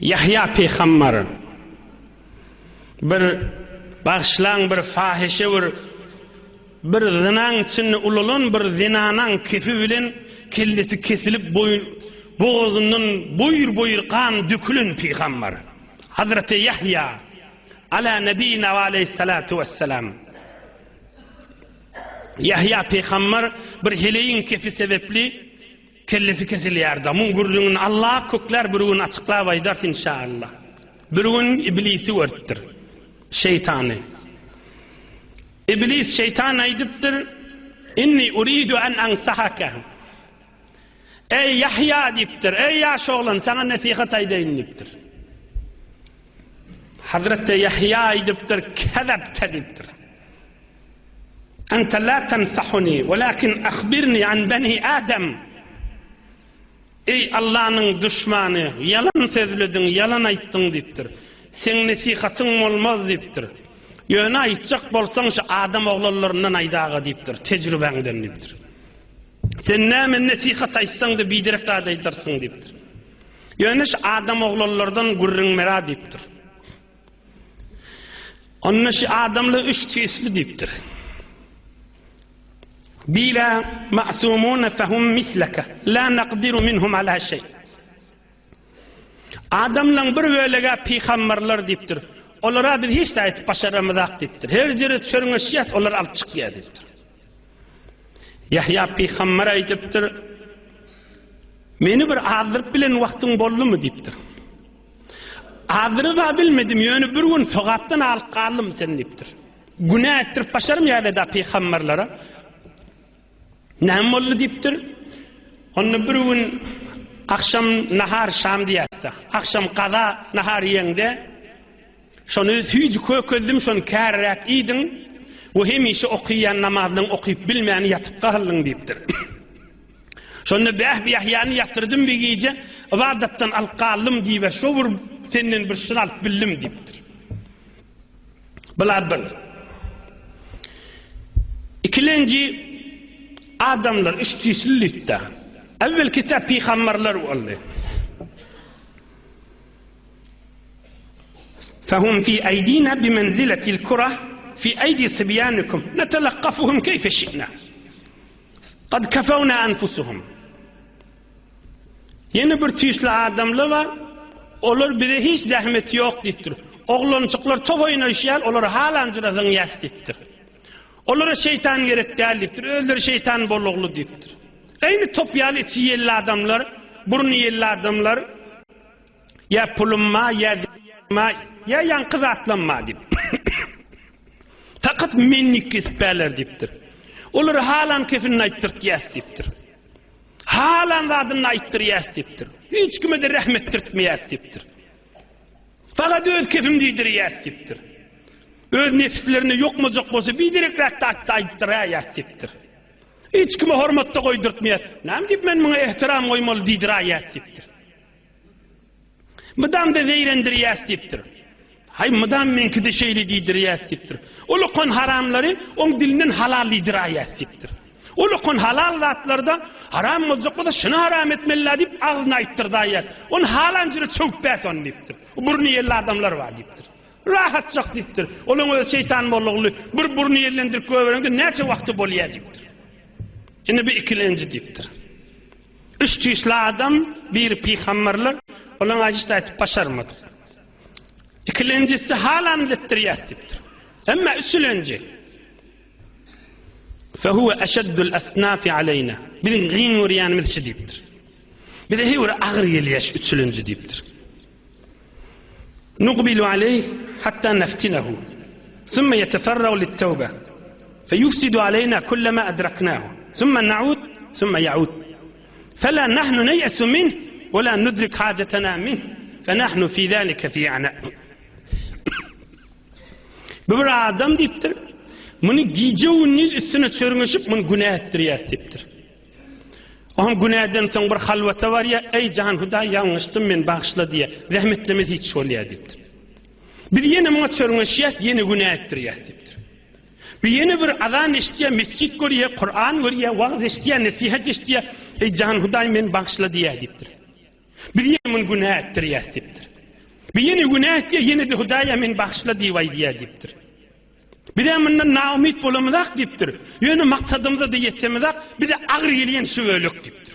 Ýahýa pygamber bir bagyşlaň bir fahyşe bir bir zynaň içinde ulalan bir zenanaň kefi bilen kellesi kesilip boýun bogazyndan boýur-boýur gan dökülen pygamber. Hazreti Ýahýa ala nebina we aleýhissalatu wessalam. Ýahýa pygamber bir heleýiň kefi sebepli Kellesi kesilýär-de. Muň gürrüňini Allah köklär bir gün açyklap aýdarys inşallah. Bir gün iblisi görüpdir. Şeýtany. Iblis şeýtan aýdypdyr, Inni uridu an ansahaka. Eý Ýahýa diýipdir, eý ýaş oglan saňa nesihat aýdaýyn diýipdir. Hazreti Ýahýa aýdypdyr, kezebte diýipdir. Ente la tensahuni, welakin ahbirni an beni Adem. Eý Allanyň duşmany, ýalan sözlediň, ýalan aýtdyň diýipdir. Seň nesihatyň bolmaz diýipdir. Ýöne aýtjak bolsaň şu adam oglanlaryndan aýdaga diýipdir, tejrübäňden diýipdir. Sen näme nesihat aýtsaň-da biderek zat aýdarsyň diýipdir. Ýöne şu adam oglanlardan gürrüň bera diýipdir. Onda şu adamlar üç tüýsli diýipdir. Bila ma'sumuna fahum misleke la naqdiru minhum ala şey. Adamlaryň bir bölegi pygamberler diýipdir. Olara biz hiç zat aýdyp başaramyzak diýipdir. Her ýere çörňeşýäs, olar alyp çykýar diýipdir. Ýahýa pygamber aýdypdyr, Meni bir azdyryp bilen wagtyň boldumy diýipdir. Azdyryb-a bilmedim, ýöne bir gün sogapdan alyp galdym sen diýipdir. Günä etdirip başarym ýaly-da pygamberlere. Näme boldy diýipdir. Onda bir gün agşam nahar şam diýäsde. Agşam gaza nahar iýeňde şony süýji kökezdim, şony käriräk iýdiň we hemişe okaýan namazlaryňy okyp bilmän ýatyp galdyň diýipdir. Şonda bäh Ýahýany ýatyrdym bir gije, ybadatdan alyp galdym diýip, şo bir senden bir şyny alyp bildim diýipdir. Bular bir. Ikilenji adamlar üç tüýsli lütde. Evvelkisi pygamberler boldy. Fehum fi aydina bimenziletil kura fi aydi sibyanikum netelakkafuhum keyfe şi'na. Kad kefewna enfusuhum. Ýene bir tüýsli adamlar bar, olar bize hiç zähmeti ýok diýipdir. Oglanjyklar top oýnaýşy ýaly, olary halanjyra zyňýas diýipdir. Olara şeýtan gerek däl diýipdir, özleri şeýtan bolugly diýipdir. Eýni top ýaly içi ýelli adamlar, burny ýelli adamlar, ýa pulum bar, ýa bar, ýa ýaňky zatlam bar diýip. Fakat menlik kesip bärler diýipdir. Olar halan kefinini aýtdyrtýas diýipdir. Halan zadyny aýtdyrýas diýipdir. Hiç kime de rähm etdirtmeýäs diýipdir. Fakat öz kefim diýdirýäs diýipdir. Öz nefislerine ýokmajak bolsa biderekräk zatda aýtdyraýas diýipdir. Hiç kime hormatda goýdurtmaýas. Näme diýip men muňa ehtiram goýmaly diýdiräýäs diýipdir. Mydam-da zeýrendirýäs diýipdir. Haý, mydam meňki-de şeýle diýdirýäs diýipdir. Ol okan haramlary oň dilinden halal diýdiräýäs diýipdir. Ol okan halal zatlary-da haram boljak bolsa şuny haram etmeli-la diýip agzyna aýtdyrdaýýas. Ony halan jüre çöwüp bäs ony diýipdir. Burny ýelli adamlar bar diýipdir. Rahatjak diýipdir. Olaň özi şeýtan bolugly. Bir burny ýellendirip goýbereňde näçe wagty bolýar diýipdir. Indi bu ikilenji diýipdir. Üç tüýsli adam, biri pygamberler, olaň aýdyşda aýtyp başarmadyk. Ikilenjisi halam etdirýäs diýipdir. Emma üçülenji Fehuve eşeddül esnafi aleyna. Biziň gyn görýänimiz şu diýipdir. Bize her bir agyr gelýär şu üçülenji diýipdir. Nuqbilu aleyh hatta neftinehu. Sümme yeteferragu littevbe. Feyufsidu aleyna kullema edreknahu. Sümme na'ud, sümme ya'ud. Fela nahnu neyesu minh ve la nudrik hacetena minh. Fe nahnu fi zalike fi ana. Bu bir adam diýipdir. Muny gije gündiz üstüne çörňeşip, muny günä etdirýäs diýipdir. Oňam günäden soň bir halwata barýar, Eý, jan Hudaý, ýalňyşdym men, bagyşla diýýär. Zähmetlemez hiç bolýar diýipdir. Biz ýene muňa çörňeşýäs, ýene günä etdirýäs diýipdir. Bir ýene bir azan eşidýär, mesjit görýär, Kuran görýär, wagyz eşidýär, nesihat eşidýär. Eý, jan Hudaý, meni bagyşla diýýär diýipdir. Biz ýene muny günä etdirýäs diýipdir. Bir ýene günä etýär, ýene-de Hudaýa meni bagyşla diýip aýdýar diýipdir. Biz-ä mundan naumyt bolamyzak diýipdir. Ýöne maksadymyza-da ýetemizak, bize agyr gelýän şu bölek diýipdir.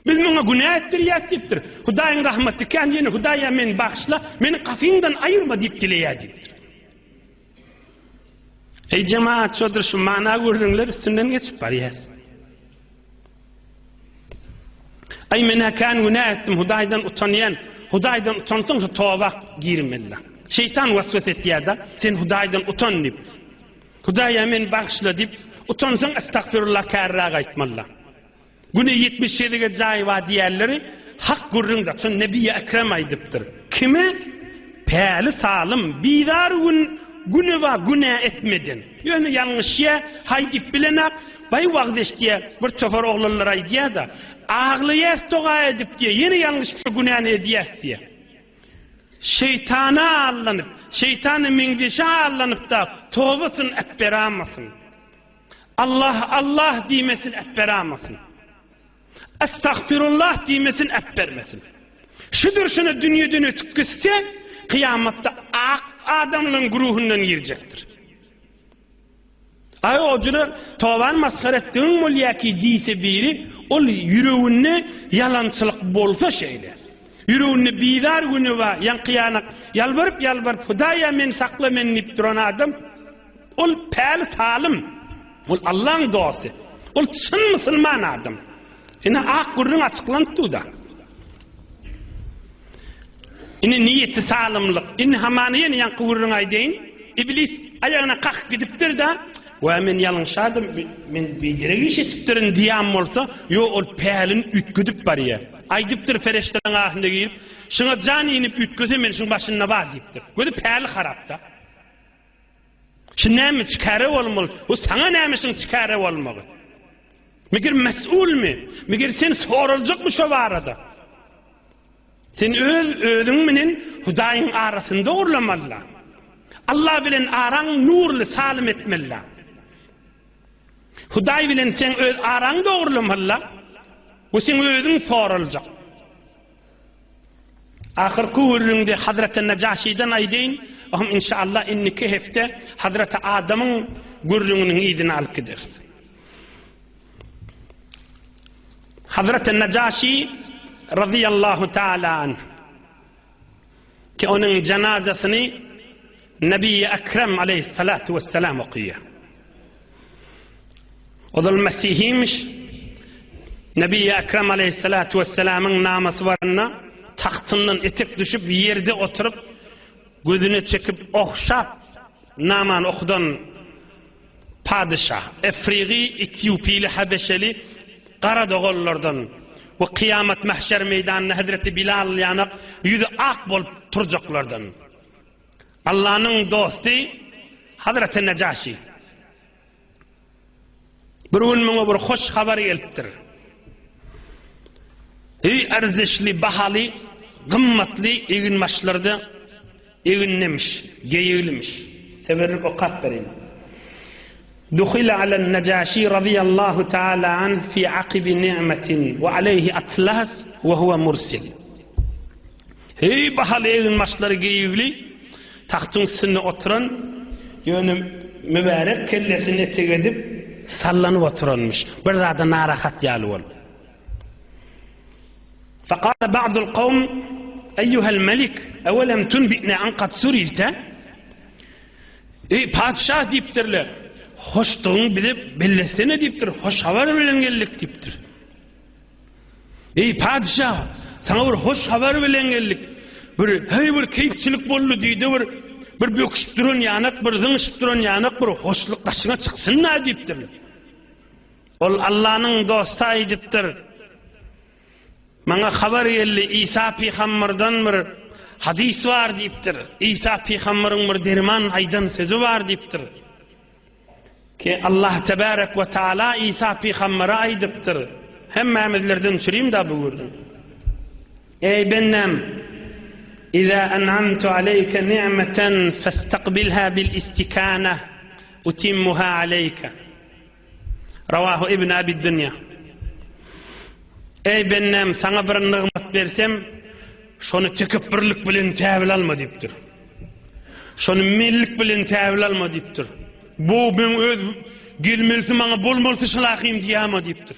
Biz muňa günä etdirýäs diýipdir. Hudaýyň rahmaty kän, ýene Hudaýa meni bagyşla, meni gapyňdan aýyrma diýip dileýär diýipdir. Eý jemaat, şodur şu mana gürrüňler üstünden geçip barýas. Aý men-ä kän günä etdim, Hudaýdan utanýan. Hudaýdan utansaň şu toba girmeli. Şeýtan waswas etýär-de, sen Hudaýdan utan diýip. Hudaýa meni bagyşla diýip, utansaň estagfirullah kärräk aýtmaly. Güne 70 gezege jaý bar diýýärleri hak gürrüňdir. Şony Nebi Ekrem aýdypdyr. Kime päli salym, bizar gün güni bar günä etmeden. Ýöne ýalňyşýa, haý diýip bilenak, baý wagyz eşidýä, bir topar oglanlar aýdýa-da, aglaýas doga edip diýýä, ýene ýalňyşyp şu günäni edýäs diýýä. Şeýtana allanyp, şeýtana meňzeşe allanyp-da tobasyny äpberamasyn. Allah Allah diýmesin äpberamasyn. Estagfirullah diýmesin äpbermesin. Şu durşuna dünýeden ötüp gitse, kyýamatda ak adamlaryň güruhyndan girjekdir. Aý ojuna tobany masgara etdigiň bolýa ki diýse biri, ol ýüreginde ýalançylyk bolsa şeýle. Ýüreginde bizar güni bar, ýaňky ýanak ýalbaryp ýalbaryp Hudaýa meni sakla meni diýip duran adam Ol päli salym. Ol Allaň dosty. Ol çyn musulman adam. Ine ak gürrüň açyklanyp dur-da. Ine niýeti salymlyk. Indi hamana ýene ýaňky gürrüňi aýdaýyn. Iblis aýagyna kakyp gidipdir-de, Wä men ýalňyşadym, men biderek iş etipdirin diýen bolsa, ýok ol pälini üýtgedip barýar. Aýdypdyr fereşdeleriň arasynda girip, Şuňa jan inip üýtgese men şuň başynda bar diýipdir. Gözi päli harapda. Şu näme çikare bolmaly? Bu saňa näme şuň çikare bolmagy? Meger mesulmy? Meger sen soraljakmy şo barada? Sen öz özüň bilen Hudaýyň arasyny dogurlamaly. Allah bilen araň nurly salym etmeli. Hudaý bilen sen öz araň dogurlamaly. Bu sen özüň soraljak. Ahyrky gürrüňde Hazreti Nejaşydan aýdaýyn, ohm inşallah indiki hepde Hazreti Adamyň gürrüňiniň yzyny alyp gideris. Hazreti Nejaşy razyýallahu taala anh ki onuň janazasyny Nebi Ekrem aleyhissalatu vesselam okaýar. Ozal Mesihimiş. Nebi Ekrem aleyhissalatu vesselamyň namasy barynda tagtyndan etek düşüp ýerde oturyp gözüne çekip ogşap namany okudan padyşa Efrigi Etiopili Habeşeli gara doganlardan we kyýamat mahşer meýdanynda Hazreti Bilal ýanak ýüzi ak bolup turjaklardan. Allanyň dosty Hazreti Nejaşi. Bir gün muňa bir hoş habar gelipdir. Eý erzişli, bahaly, gymmatly eginbaşlarda egindemiş, geýiglimiş. Teberrük okap bereýin. Duhila alen Nejaşi radiyallahu taala an fi akibi ni'metin we aleyhi atlas we huwa mursil. Heý, bahaly eginbaşlary geýigli, tagtyň üstünde oturan, ýöne mübärek kellesini etek edip, sallanyp oturanmyş. Bir zada narahat ýaly bolup. Fekale ba'dul kawm, Eýýuhel melik, ewelem tunbi'ne an kad surirte? Eý, patyşa diýipdirler, hoşdugyňy bize bellesene diýipdir, hoş habar bilen geldik diýipdir. Eý, patyşa, saňa bir hoş habar bilen geldik. Bir, heý, bir keýpçilik boldy diýdi, bir, bir böküşip duran ýanak, bir zyňyşyp duran ýanak, bir hoşluk daşyňa çyksyn-da diýipdir. Ol Allanyň dosty aýdypdyr. Maňa habar geldi, Isa pygamberden bir hadys bar diýipdir. Isa pygamberiň bir derman aýdan sözi bar diýipdir. Ki Allah tebarek we taala Isa pygambere aýdypdyr. Hemmämizlerden çürim-da bu gürrüň. Eý bendäm! Iza en'amtu aleyke ni'meten festaqbilha bil istikana utimmuha aleyke. Rawahu Ibn Abi Dunya. Eý bendäm, saňa bir nygmat bersem, Şony tekepbirlik bilen täwil alma diýipdir. Şony menlik bilen täwil alma diýipdir. Bu meň öz gelmelisi maňa bolmalysy şylahym diýýärmi diýipdir.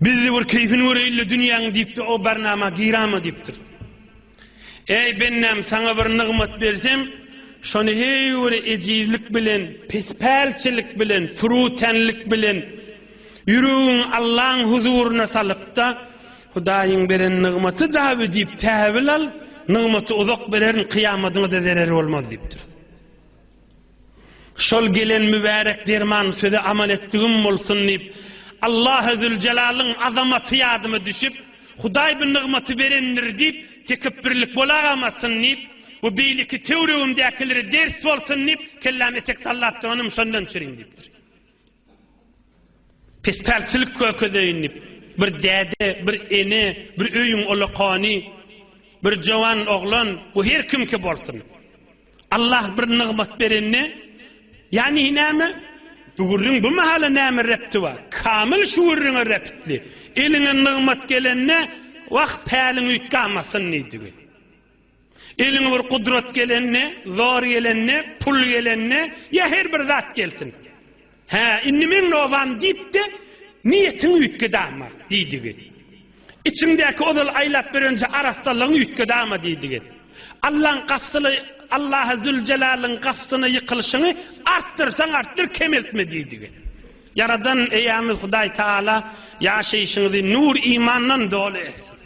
Bizde bir keýfini göreýin-le dünýäň diýipdir, o barnama girama diýipdir. Eý bendäm, saňa bir nygmat bersem, şony heý bir ejizlik bilen, pespälçilik bilen, furutänlik bilen ýüregiňi Allaň huzuryna salypda, Hudaýyň beren nygmaty daby diýip täwil al, nygmaty uzak bererin, kyýamadyňa-da zereri bolmaz diýipdir. Şol gelen mübärek derman söze amal etdigim bolsun diýip, Allahy Züljelalyň azamaty ýadyma düşüp, Hudaý bu nygmaty berendir diýip, tekepbirlik bolagamazsyn diýip, we beýleki töweregimdäkilere ders bolsun diýip, kelläm etek sallap duranym şondan çürin diýipdir. Pespälçilik kökezeýin diýip, bir däde, bir ene, bir öýüň ulakany, bir jowan oglan, bu her kimki bolsun. Allah bir nygmat berende, ýagny näme? Bu gürrüň bu mahala näme repti bar? Kamyl şu gürrüňe reptli. Eliňe nygmat gelende, wah päliň üýtgamasyn diýdigi. Eliňe bir gudrat gelende, zor gelende, pul gelende, ýa her bir zat gelsin. Hä, indi meň nobam diýip-de, niýetiňi üýtgedama, diýdigi. Içiňdäki ozal aýlap berenje arassalygyňy üýtgedama, diýdigi. Allaň gapsyny, Allahy Züljelalyň gapysyna ýykylyşyňy artdyrsaň artdyr, kemeltme, diýdigi. Ýaradan Eýämiz Hudaý Tagala ýaşaýşyňyzy nur-imandan doly etsin.